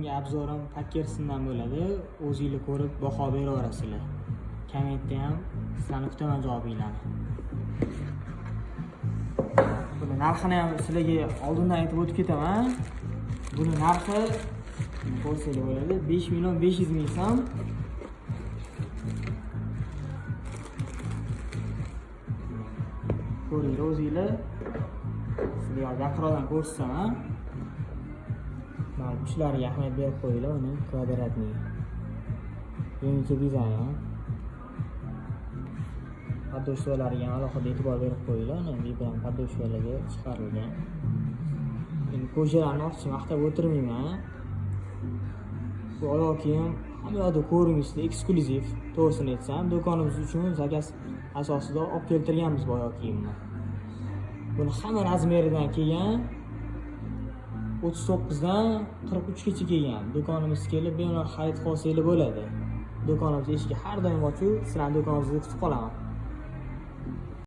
Bugungi обзор im Pakkersindan bo'ladi. O'zinglar ko'rib baho beraverasizlar. Kommentda ham sizlarni kutaman javobinglarni. Buni narxini ham sizlarga oldindan aytib o'tib ketaman. Buni narxi ko'rsanglar bo'ladi, 5 million 500 ming so'm. Ko'ringlar o'zinglar. Sizlarga yaqinroqdan ko'rsataman. Mana uchlariga ahamiyat berib qo'yinglar, uni квадратный. Yangicha dizayn. Подошва lariga ham alohida e'tibor berib qo'yinglar, uni Vibram подошва larga chiqarilgan. Endi кожа larni ortiqcha maqtab o'tirmayman. Bu oyoq kiyim hamma yoqda ko'rinishda eksklyuziv, to'g'risini aytsam, do'konimiz uchun заказ asosida olib keltirganmiz bu oyoq kiyimni. Buni hamma размер idan kelgan, 39 dan 43 gacha kelgan. Do'konimizga kelib bemalol xarid qilsanglar bo'ladi. Do'konimiz eshigi har doim ochiq, sizlarni do'konimizda kutib qolaman.